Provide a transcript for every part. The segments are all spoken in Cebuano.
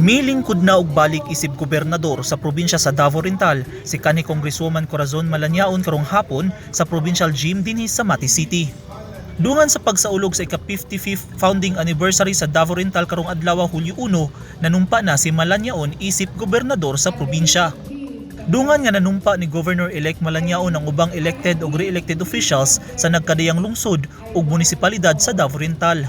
Milingkod na og balik isip gobernador sa probinsya sa Davao Oriental si kanhi Congresswoman Corazon Malanyaon karong hapon sa Provincial Gym dinhi sa Mati City. Dungan sa pagsaulog sa ika-55th founding anniversary sa Davao Oriental karong adlaw, Hulyo 1, nanumpa na si Malanyaon isip gobernador sa probinsya. Dungan nga nanumpa ni Governor-elect Malanyaon ang ubang elected ug re-elected officials sa nagkadiyang lungsod ug munisipalidad sa Davao Oriental.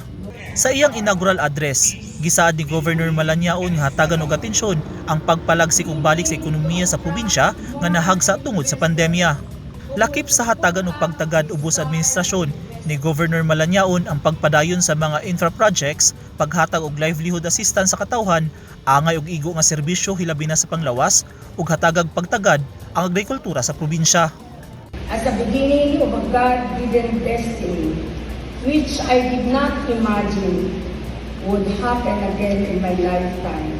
Sa iyang inaugural address, gisaad ni Governor Malanyaon nga hatagan og atensyon ang pagpalagsik ug balik sa ekonomiya sa probinsya nga nahagsa tungod sa pandemya. Lakip sa hatagan og pagtagad ubos sa administrasyon ni Governor Malanyaon ang pagpadayon sa mga infra projects, paghatag og livelihood assistance sa katawhan, angay og igo nga serbisyo hilabi na sa panglawas ug hatagag pagtagad ang agrikultura sa probinsya. As a beginning of a God-given destiny, which I did not imagine would happen again in my lifetime,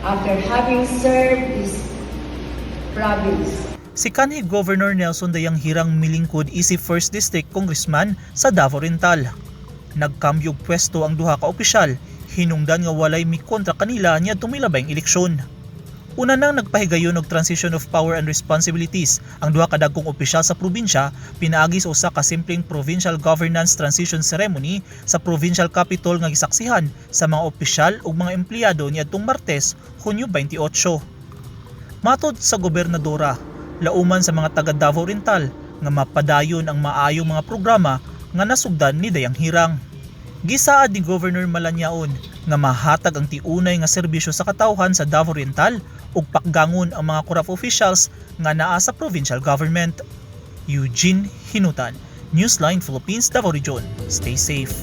after having served this province. Si kanhi Governor Nelson Dayanghirang milingkod isip 1st District Congressman sa Davao Oriental. Nagkambyo og pwesto ang duha ka opisyal, hinungdan nga walay mikontra kanila niadtong milabayng eleksyon. Una nang nagpahigayon og transition of power and responsibilities ang duha ka dagkong opisyal sa probinsya pinaagi sa usa ka simpleng provincial governance transition ceremony sa provincial capitol nga gisaksihan sa mga opisyal ug mga empleyado niadtong Martes, Hunyo 28. Matod sa gobernadora, lauman sa mga taga Davao Oriental nga mapadayon ang maayong mga programa nga nasugdan ni Dayanghirang. Gisaad ni Governor Malanyaon nga mahatag ang tiunay nga serbisyo sa katawhan sa Davao Oriental ug pakgangon ang mga corrupt officials nga naa sa provincial government. Eugene Hinutan, Newsline Philippines, Davao Region. Stay safe.